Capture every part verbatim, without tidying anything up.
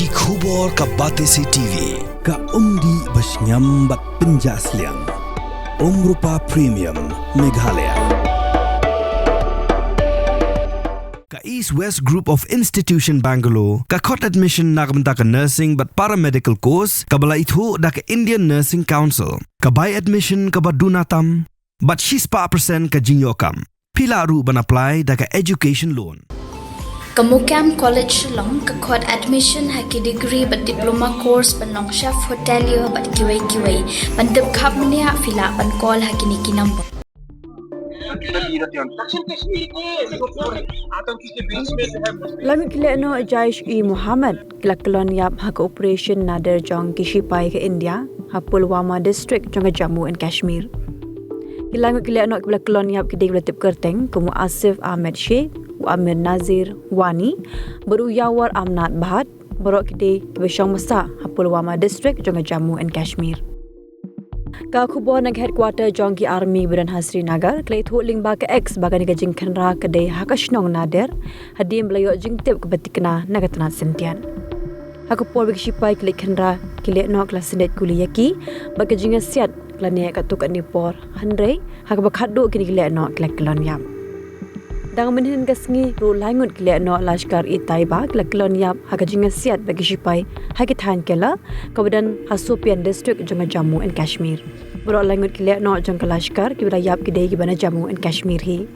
Ki khubor ka Batesi T V, ka umdih ba shngiam bad pynjah sliang. Umrupa Premium, Meghalaya. Ka East West Group of Institution Bangalore, ka khot admission na ka bynta ka nursing bad paramedical course, kaba la ithuh da ka Indian Nursing Council, ka bai admission kaba duna tam, bad shispah percent ka jingïoh kam. Phi lah ruh ban apply da ka education loan. Ka Mukam College Shillong ka khot admission ha ki degree bad diploma course ban long chef hotelier bad kiwei kiwei. Ban tip khapmniah phi lah ban call ha kine ki number. Laingut ki lehnoh Jaish-e-Mohammed ki la kyllon ïap ha ka operation nadir jong ki shipai ka India ha Pulwama district jong ka Jammu and Kashmir. Ki laingut ki lehnoh kiba la kyllon ïap ki dei kiba la tip kyrteng kum u Asif Ahmed Sheikh, u Amir Nazir Wani bad u Yawar Amnat Bhatt, baroh ki dei kiba shong basa ha Pulwama district jong ka Jammu and Kashmir. Ka khubor na ka headquarter jong ki army ba don ha Srinagar ka la ïathuh lyngba ka X ba kane ka jingkhynra ka dei ha ka shnong nadir hadien ba la ïoh jingtip kaba thikna na ka tnat Sintian. Ha ka por ba ki shipai ki leit khynra, ki lehnoh ki la sngewthuh kuli ïa ki bad ka jingïasiat ka la neh katto katne por, hynrei ha kaba khatduh kine ki lehnoh ki la kyllon ïap. Dang mynhynnin ka sngi ruh laingut ki lehnoh Lashkar-e-Taiba ki la kyllon ïap ha ka jingïasiat bad ki shipai ha ki thaiñ Kela kaba don ha Shopian district jong ka Jammu and Kashmir. Baroh laingut ki lehnoh jong ka Lashkar kiba la ïap ki dei kiba na Jammu and Kashmir hi.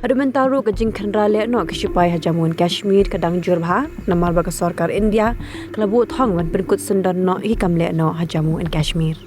Haduh mynta ruh ka jingkhynra lehnoh ki shipai ha Jammu and Kashmir ka dang jur bha namar ba ka sorkar India ka la buh thong ban pynkut syndon noh ïa ki kam lehnoh ha Jammu and Kashmir.